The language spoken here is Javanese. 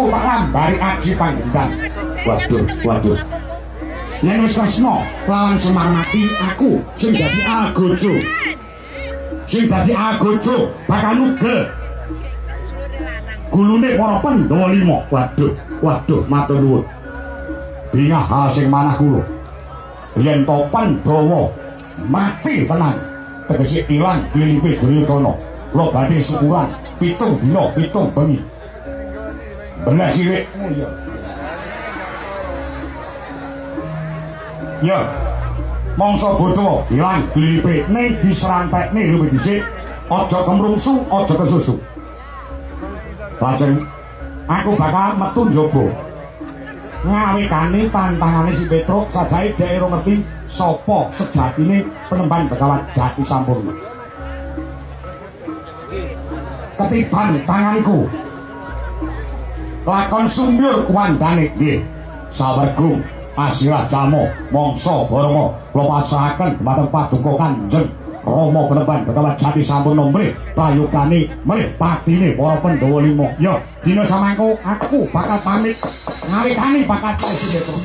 Aku tak lambari aji panggendang. Waduh, waduh. Yen wis Kresna lawan Semar mati, aku sing dadi algojo. Sing dadi algojo bakal nugel gulune para Pandhawa lima. Waduh, waduh, matur nuwun. Bingah hal sing manah kula. Yen to Pandhawa mati tenan, tegese ilang klilipe Duryudana. Kula badhe syukuran 7 dina 7 bengi. Belah kirik. Oh iya. Ya. Mangsa bodho ilang klilipe ning diserantekne luwih dhisik. Aja kemrungsu, aja kesusu. Lajeng aku bakal metu njaba. Ngawekane tantangane si Petruk sajae dhek ora ngerti sapa sejatine Penemban Begawan Jati Sampurna. Ketiban tanganku. Lakon sumbyur kuwandane nggih. Sawergung asirah jalma mangsa baranga kula pasrahaken dhumateng paduka Kanjeng Rama Penemban Begawan Jati Sampurna mrih prayogane mrih patine para Pandhawa lima. Ya, dina samangko aku bakal pamit ngawekani bakal si Petruk.